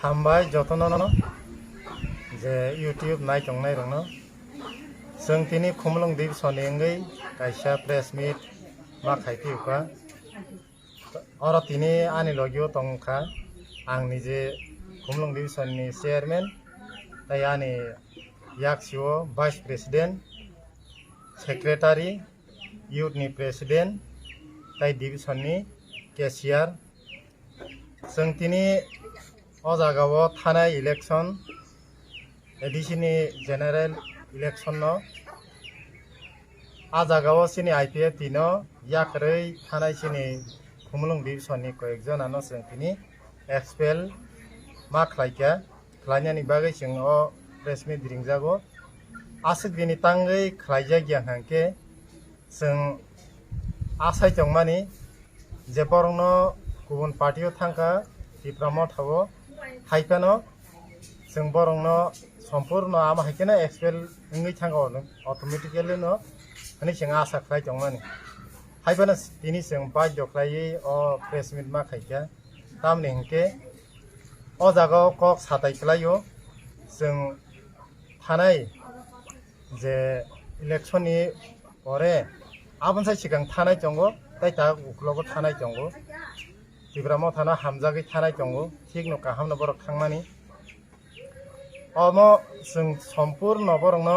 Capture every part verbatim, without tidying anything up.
Hambai jotono je YouTube nai tongnai rokno. Chwng tini Khumulwng division ni wngwi kaisa press meet ma khai phiyokha. Oro tini ani logio tongkha ang nije Khumulwng division ni chairman, tai ani yaksio vice president, secretary, youth ni president, tai division ni cashier. Chwng tini o jagao thanai election, A D C ni general election no, a jagao chini I P F T no yakarwi thanai chini Khumulwng division ni koyek jona no chwng tini expel ma khlaikha, khlainani bagwi chwng o press meet ringjago. Aswk bini tangwi khlaijak ya hwnkhe chwng asai tongmani je borokno kubun party o thangkha Tipra Motha o, hai phano chwng borokno sompurno amo hai kheno expel wngwi thangkha automatically no hwnwi chwng asa khlai tongmani. Hai phano tini chwng baidhyo khlaiwi o press meet ma khaikha, tamni hwnkhe o jagao kok satai kwlaio chwng thanai je election ni pore aboni sai swkang thanai tongo, tai ta uklogo thanai tongo. Tipra Mothano hamjagwi thanai tongo, thikno kahamno borok thangmani. Omo chwng sompurno borokno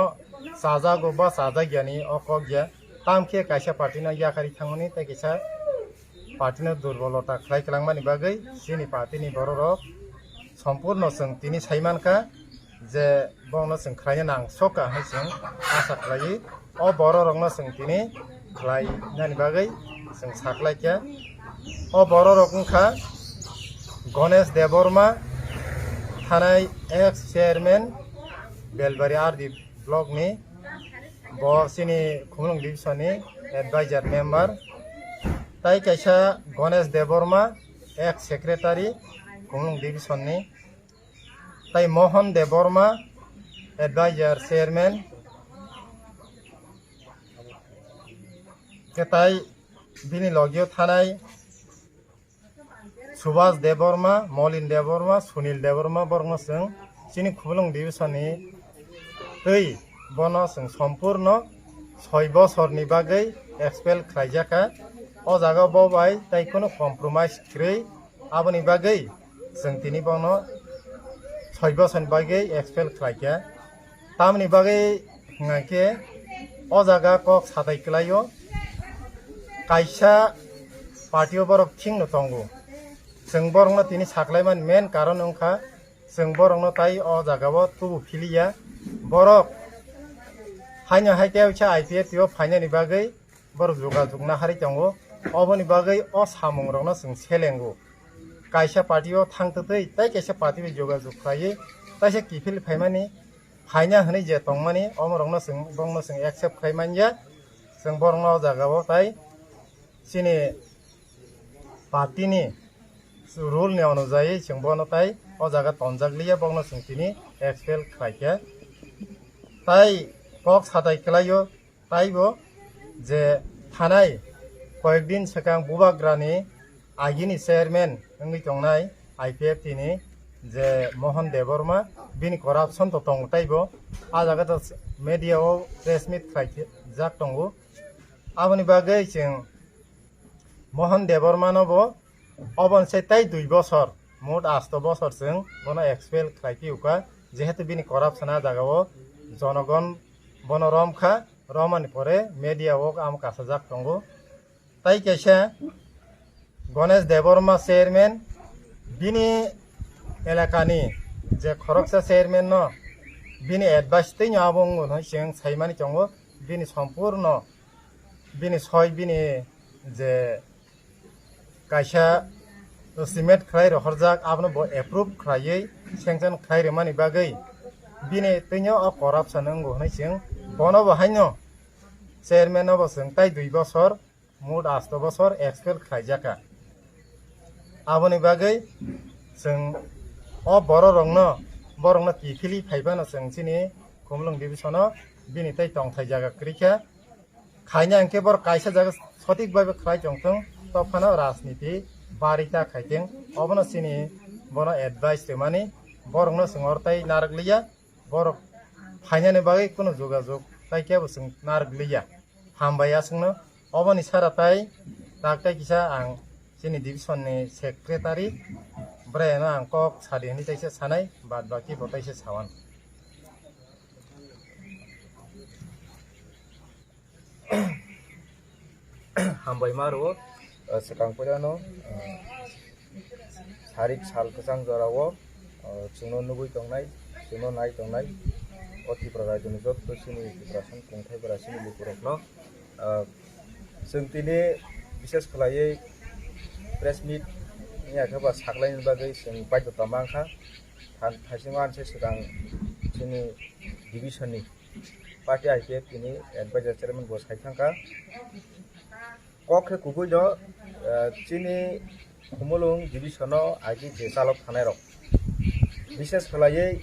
chajago ba chajakyani o kok ya. Tamkhe kaisa party no yakarwi thangmani, tai kaisa party no durbolota khlai kwlangmani bagwi chini party ni bororok sompurno chwng tini sai mankha je bongno chwng khlaina nang sokha hai chwng asa khlaiwi o bororokno chwng tini khlainani bagwi chwng saklaikha. O bororok wngkha Ganesh Debbarma, thanai ex chairman Belbari R D block ni, bo chini Khumulwng division ni advisor member, tai kaisa Ganesh Debbarma, ex secretary Khumulwng division ni, tai Mohan Debbarma, advisor chairman, khe tai bini logio thanai Subhas Debbarma, Molin Debbarma, Sunil Debbarma, borokno chwng chini Khumulwng division ni twi bono chwng sompurno soi bosorni bagwi expel khlaijakha. O jaga bo bai tai kheno compromise kwrwi, aboni bagwi chwng tini bono soi bosorni bagwi expel khlaikha. Tamni bagwi hwnkhe o jaga kok satai kwlaio, kaisa party o borok thikno tongo. Chwng borokno tini saklaimani main karon wngkha, chwng borokno tai o jagao tubu philiya. Borok haino hai khe I P F T o phainani bagwi borok jogajog naharwi tongo. Oboni bagwi o samungrokno chwng selengo. Kaisa party o thangtwtwi tai kaisa party bai jogajog khlaiwi taisa kiphil phaimani, phaina hwnwi je tongmani, omorokno chwng, bongno chwng accept khai manya. Chwng borokno o jagao tai chini party ni rule ni onujai chwng bono tai o jaga tonjak liya, bongno chwng tini expel khlaikha. Tai kok satai kwlaio, taibo je thanai koyekdin swkang bubagrani agini chairman wngwi tongnai I P F T ni je Mohan Debbarma, bini corruption to tongo taibo. A jaga to media o press meet khlai jak tongo. Aboni bagwi chwng Mohan Debbarma no bo oboni sai tai dui bosor, mot asto bosor chwng bono expel khlai phiyokha, jehetu bini corruption a jaga o jonogon bono romkha, romani pore media o amo kasajak tongo. Tai kaisa Ganesh Debbarma chairman, bini elakani je khoroksa chairman no bini advice twi no abo wngwi chwng saimani tongo, bini sompurno bini soi bini je kaisa estimate khlai rohorjak, abono bo approve khlaiwi sanction khlai rwmani bagwi bini twino o corruption wngo hwnwi chwng bono bo haino chairman no bo chwng tai dui bosor, mot asto bosor expel khlaijakha. Aboni bagwi chwng o bororokno, borokno kiphilwi phaiphano chwng chini Khumulwng division o bini tei tongthai jaga kwrwikha. Khaina hwnkhe borok kaisa jaga sotik bai khlai tongthung, tokphano rajniti barita khaiteng, obono chini bono advice rwmani, borokno chwng oro tai narwk liya, borok phainani bagwi kunu jogajog tai kebo chwng narwk liya. Hambai aswkno, oboni sara tai tak tai kisa ang chini division ni secretary, bwreno ang kok sadi hwnwi taisa sanai, bad baki bo taisa sawan. Hambai ma rwo, eh, swkang puilano, eh, sarik sal kwchang jorao, eh, chwngno nugwi tongnai, chwngno nai tongnai, o Tripura rajyoni jotto chini Tripura san kongthai bwra chini lukurokno, eh, chwng tini bishes khwlaiwi press meet wngya khe ba saklaini bagwi chwng baidhota mankha. Tha-, thaisingo anse swkang chini division ni party I P F T ni advisor chairman bo sai thangkha. Kok khe kubui no, eh, chini Khumulwng division o agi je chalok thanai rok. Bishes khwlaiwi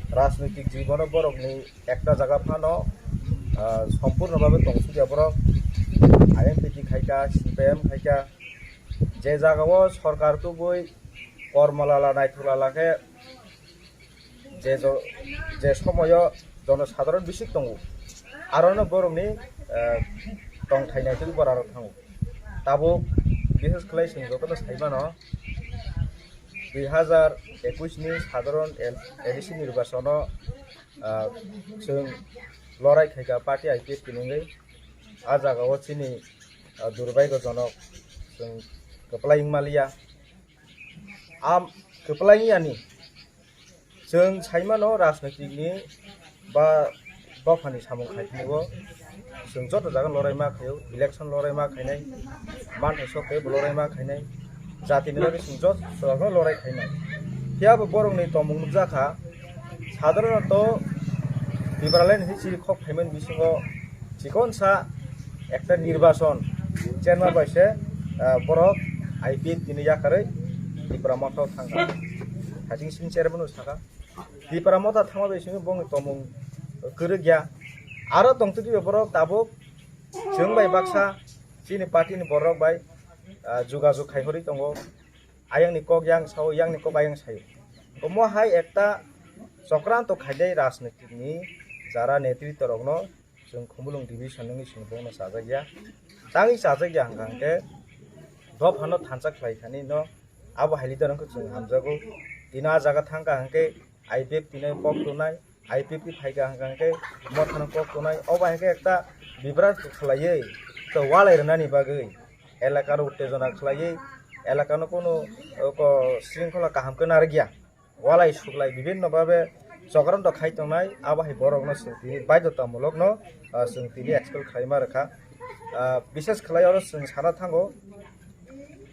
rajnoitik jibono borokni ekta jaga phano, ah, sompurno bhabe tongsudia borok. I M P T khaika, C P I M khaika, je jagao sorkar tubui kormolala naithuklala khe je jo-, je somoyo jonosadharon bisik tongo, arono borokni, eh, tongthai naitugwi bora rok thango. Tabuk bishes khlai chwng jotono sai mano, dui hazar ekush ni sadharon el-, A D C nirbachono, ah, chwng lorai khaika party I P F T ni wngwi. A jagao chini, ah, durbaigo jonok chwng kwplai wngmaliya. Am kwplai wngya ni. Chwng sai mano rajnoitik ni ba dophani samung khai phunukgo. Chwng joto jaga lorai ma khaio, election lorai ma khainai, manthai sok tei bo lorai ma khainai, jatini bagwi chwng joto jaga lorai khainai. Phiya bo borokni tongmung nukjakha, sadharonoto Tipraland history khok phaimani bisingo chikonsa ekta nirbachon chenma bai se, ah, borok I P F T ni yakarwi Tipra Motha o thangkha. Hasing sing chairman o sakha. Tipra Motha thangma bai simi bongni tongmung kwrwk ya. Aro tongtwtwi borok tabuk chwng bai baksa chini party ni borok bai, ah, jogajog khai hori tongo. Ayang ni kok yang sao, yang ni kok ayang sayo. Omo hai ekta chokranto khaidai rajnitik ni jara netritwa rokno chwng Khumulwng division wngwi chwng bono chajakya. Tangwi chajakya hwnkha hwnkhe dophano thansa khlai thani no abo hai leader wngkhe chwng hamjago. Tino a jaga thangkha hwnkhe I P F T ni kok tonai, I P F T phaikha hwnkha hwnkhe mothano kok tonai. Obo hai khe ekta bibrat khlaiwi to walai rwnani bagwi elakano uttejona khlaiwi elakano kunu, o, ko, shringkhola kaham khe narwkya. Walai suklai bibinno babe chokranto khai tongnai, abo hai borokno chwng tini baidhotamulokno, ah, chwng tini expel khlaima rwkha. Ah, bishes khlai oro chwng sana thango,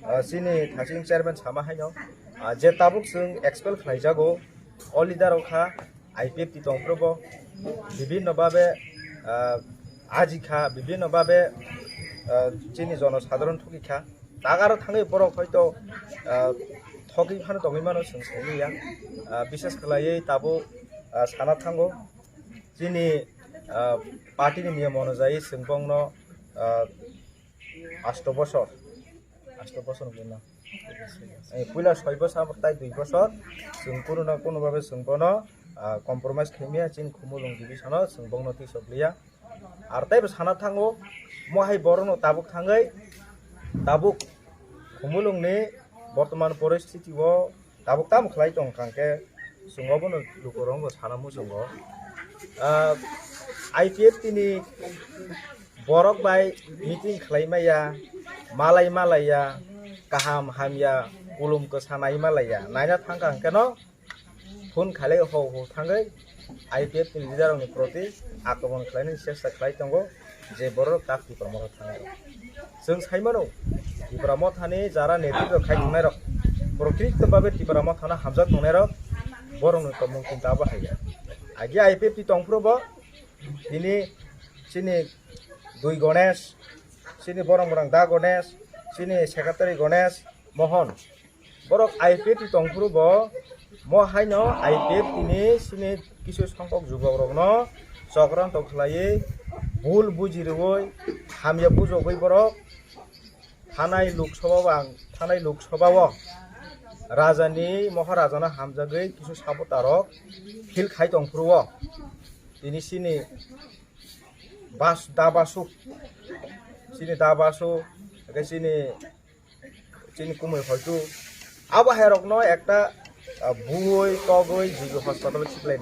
ah, chini thaching chairman sama haino, ah, je tabuk chwng expel khlaijago, o leader rok kha I P F T tongphuru bo bibinno babe, ah, aji kha, bibinno babe, ah, chini jonosadharon thuki kha. Tagaro thangwi borok hoito, ah, thokwi phano tongwi mano chwng saimanya. Ah, bishes khlaiwi tabuk, ah, sana thango chini, ah, party ni niyom onujai chwng bongno, ah, asto bosor, asto bosor wngwi no. Eh, puila soi bosor tai dui bosor chwng kununo kunu babe chwng bono, ah, compromise khaimaya chini Khumulwng division o chwng bongno twisopliya. Ar teibo sana thango, mo hai borokno tabuk thangwi, tabuk Khumulwngni bortoman poristiti o tabuk tamo khlai tong kha hwnkhe, chwng obono lukurokno sana muchungo. Ah, I P F T ni borok bai meeting khlai maya, malai malaiya, kaham hamya, kulum kwsa nai malaiya, naina thang kha hwnkhe no, phone khalai ho ho thangwi I P F T ni leader rokni proti akromon khlainani chesta khlai tongo, je borok tak Tipra Motha thangwi rok. Chwng sai mano, Tipra Mothani jara netritw khai tongnai rok, prokrito babe Tipra Mothano hamjak tongnai rok, borokni tongmung chinta abo hai ya. Agi I P F T tongphuru bo tini chini dui Ganesh, chini borong borong da Ganesh, chini secretary Ganesh Mohan. Borok I P F T tongphuru bo, mo haino I P F T ni sini kisu songkok jubok rokno chokranto khlaiwi, bul buji rwui, hamya bujogwi borok thanai Lok Sabha o ang, thanai Lok Sabha o Rajani Maharajano hamjagwi kisu sabotarok phil khai tongphuru-o. Tini chini bas-, da basu, chini da basu, hwnkhe chini, chini kumui hoitu. Abo hairokno ekta, ah, buwi, kogwi, G B hospital-o khiklai.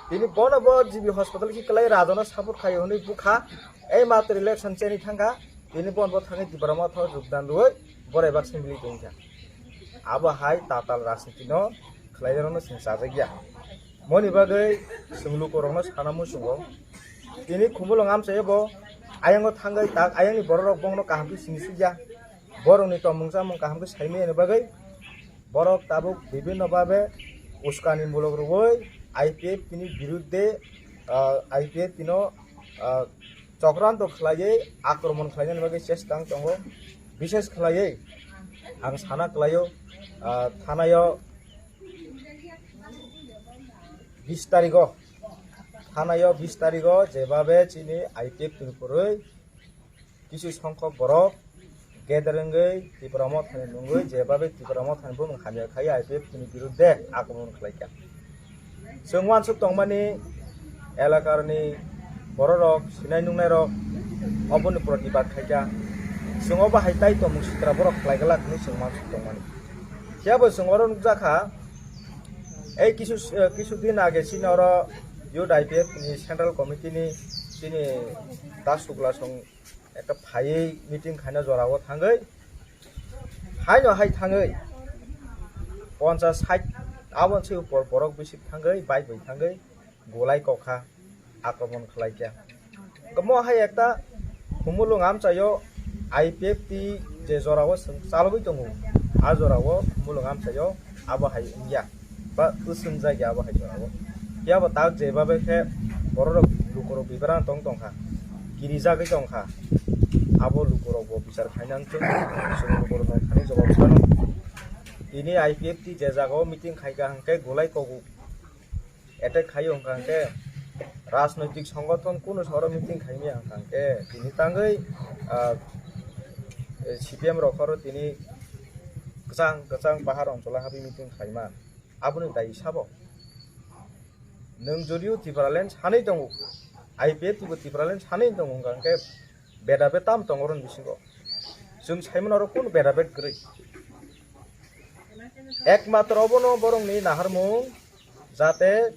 Tini bono bo G B hospital khiklai, Rajano support khaio hwnwi bukha. Ei matri election cheni thangkha. Tini bono bo thangwi Tipra Motha-o jogdan rwui borai baksa bili tongkha. Abo hai tatal rajniti no khlaijakrokno chwng chajakya. Moni bagwi chwng lukurokno sana muchungo. Tini Khumulwng amchaio bo ayangno thangwi tak ayangni bororok bongno kaham khe sini sukya. Borokni tongmung chamung kaham khe saimani bagwi borok tabuk bibhinno babe uskani mulok rwui I P F T ni birudde, ah, I P F T no, ah, chokranto khlaiwi akromon khlainani bagwi chesta wng tongo. Bishes khlaiwi ang sana khlaio, ah, thanaio bis tarigo, thanaio bis tarigo jebabe chini I P F T ni kwrwi kisu songkhok borok gather wngwi Tipra Mothani nungwi jebabe Tipra Mothani bumung hamya khai I P F T ni birudde akromon khlaikha. Chwng uansuk tongmani elakarni bororok, sinai nungnairok oboni protibad khaikha. Chwng obo hai tai tongmung sitra borok khlai glak hwnwi chwng uansuk tongmani. Phiya bo chwng oro nukjakha, ei kisu, eh, kisu din age chini oro Youth I P F ni Central Committee ni chini Da Sukla song ekta phaiwi meeting khaina jorao thangwi, haino hai thangwi ponchas sait aboni se upor borok bisik thangwi, bike bai thangwi, golai kokha, akromon khlaikha. Mo hai ekta Khumulwng amchaio I P F T je jorao chwng chalogwi tongo, a jorao Khumulwng amchaio abo hai wngya, ba swchwng jakya abo hai jorao. Phiya bo tak jebabe khe bororok lukurok bibaran tong tongkha, kirijagwi tongkha, abo lukurok bo bichar khaina wngthung, chwng lukurok tong thani jawab sano. Tini I P F T je jagao meeting khaikha hwnkhe golai kogu attack khaio hwnkha hwnkhe rajnoitik songothon kunu soro meeting khaimya hwnkha hwnkhe tini tangwi, ah, C P M rok oro tini kwchang kwchang bahar oncholo habwi meeting khaima. Aboni dai sabo? Nwng jodio Tipraland sanwi tongo, I P F T bo Tipraland sanwi tongo hwnkha hwnkhe beda be tam tongo oroni bisingo. Chwng saimano oro kunu beda bet kwrwi. Ekmatro obono borokni naharmung jate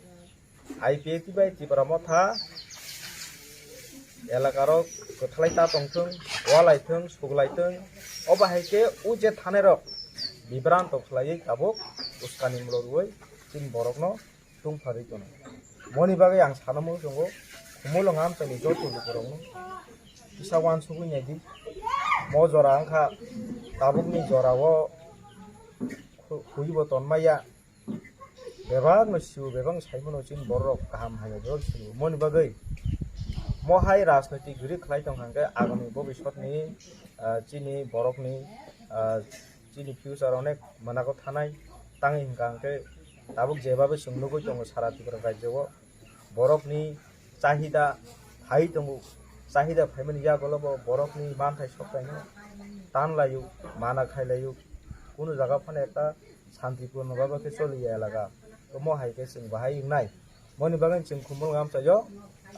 I P F T bai Tipra Motha elakarok kwthalai ta tongthung, walaithung, suklaithung. Obo hai khe o je thanairok bibranto khlaiwi tabuk uskani mulo rwui chini borokno tungpharwi tono. Moni bagwi ang sana muchungo, Khumulwng amchaini joto lukurokno kisa uansugwi naidi. Mo jora wngkha, tabukni jorao khu-, khwibo tonmaya. Bebakno sio, bebakno saimano chini borok kaham hamya bebak sio. Moni bagwi mo hai rajnoitik guri khlai tongkha hwnkhe agami bobiswtni, ah, chini borokni, ah, chini future onek manago thanai. Tangwi hwnkha hwnkhe tabuk jebabe chwng nugwi tongo sara Tripura rajyo o. Borokni chahida phai tongo, chahida phaimani yagulo bo borokni manthai soktaino tanlaio, mana khailaio. Kunu jaga phano ekta santipurno babo khe choliya elaga. Omo hai khe chwng bahai wngnai. Moni bagwi chwng Khumulwng amchaio,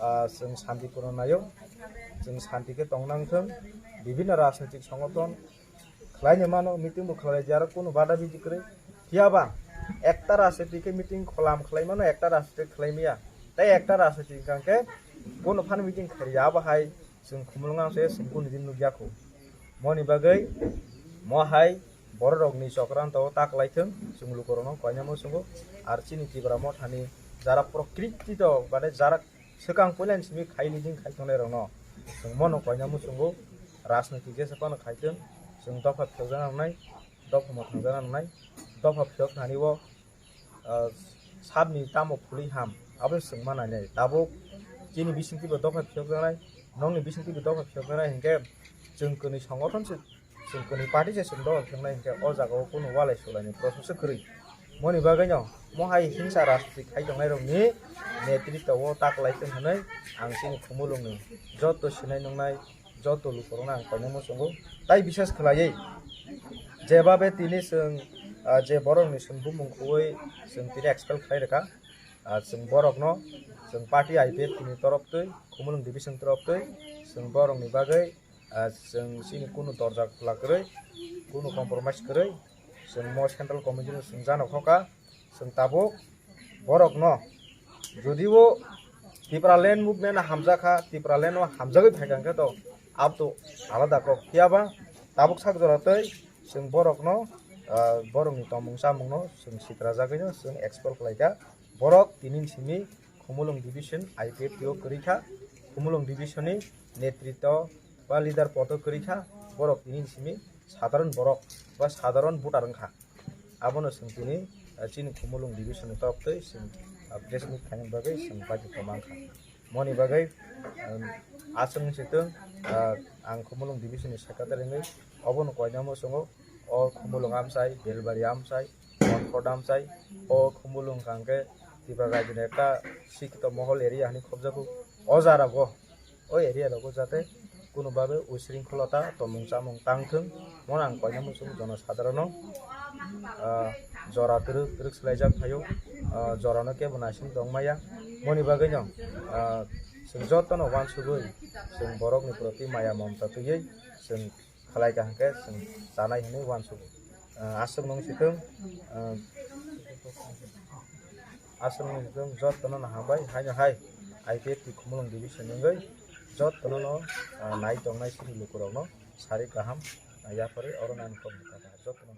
ah, chwng santipurno naio. Chwng santi khe tong nang thung. Bibhinno rajnoitik songothon khlaini mano, meeting bo khlai jaro kunu bada bidi kwrwi. Phiya ba ekta rajniti khe meeting kholam khlai mano, ekta rajniti khlai maya. Tei ekta rajniti hwnkha khe bono phano meeting khlai ya, abo hai chwng Khumulwng amchaio chwng kunu din nukya kho. Moni bagwi mo hai bororokni chokranto ta kwlai thung, chwng lukurokno koinamo chwngo. Ar chini Tipra Mothani jara prokriti to, mane jara swkang puilani simi khai leading khai tongnairokno chwng mono koinamo chwngo. Rajniti jesa phano khai thung, chwng dopha phiyokjana wngnai, dopha mwthangjakna wngnai, dopha phiyok thani o, ah, sabni tamo phulwi ham, abo chwng ma nainai. Tabuk chini bisingtwi bo dopha phiyokjaknai, nokni bisingtwi bo dopha phiyokjaknai hinkhe chwng kwnwi songothon se, chwng kwnwi party se chwng dopha phiyoknai hinkhe o jagao kunu walai sulaini proshno se kwrwi. Moni bagwino mo hai hingsa rajniti khai tongnairokni netritwo ta kwlai thung hwnwi ang chini Khumulwngni joto sinai nungnai joto lukurokno ang koinai muchungo. Tai bisas khwlaiwi Jebabe tini chwng, ah, je borokni chwng bumung khugwi chwng tini expel khlai rwkha. Ah, chwng borokno chwng party I P F T ni torop twi, Khumulwng division torop twi chwng borokni bagwi, ah, chwng chini kunu dorja khwla kwrwi, kunu compromise kwrwi, chwng mo central committee no chwng jano khoka, chwng tabuk borokno, jodio Tipraland movement hamjakha, Tipraland o hamjagwi phaikha hwnkhe to abo to alada kok. Phiyaba tabuk sak jora tei chwng borokno, ah, borokni tongmung chamungno chwng sitrajagwino chwng expel khlaikha. Borok tini simi Khumulwng division I P F T o kwrwi kha. Khumulwng division ni netritwo ba leader podo kwrwi kha. Borok tini simi sadharon borok ba sadharon voter wngkha. Abono chwng tini, ah, chini Khumulwng division ni torop twi chwng, ah, press meet khaina bagwi chwng baidhota mankha. Moni bagwi, um, aswk wngsi thung, ah, ang Khumulwng division ni secretary wngwi obono koinamo chwngo. O Khumulwng amchai, Belbari amchai, Monkot amchai, o Khumulwng hwnkhe Tipra Rajyani ekta sikito mohol area hinwi khobjago. O jarago, o area rogo jate kunu babe usringkholota tongmung chamung tangthung, mono ang koinamo chwng jonosadharono, ah, jora twrwk twrwk swlaijak phaio, ah, jorano kebo naising tongmaya. Moni bagwino, ah, chwng jotono uansugwi chwng borokni proti maya momta twiwi chwng khlai kaham khe chwng chanai hinwi uansukgo. Ah, aswk nung si thung, ah, aswk nung si thung, jotono no hambai, haino hai I P F T Khumulwng division wngwi jotono no, ah, nai tongnai chini lukurokno sari kaham, ah, yapharwi oro nani kok jotono.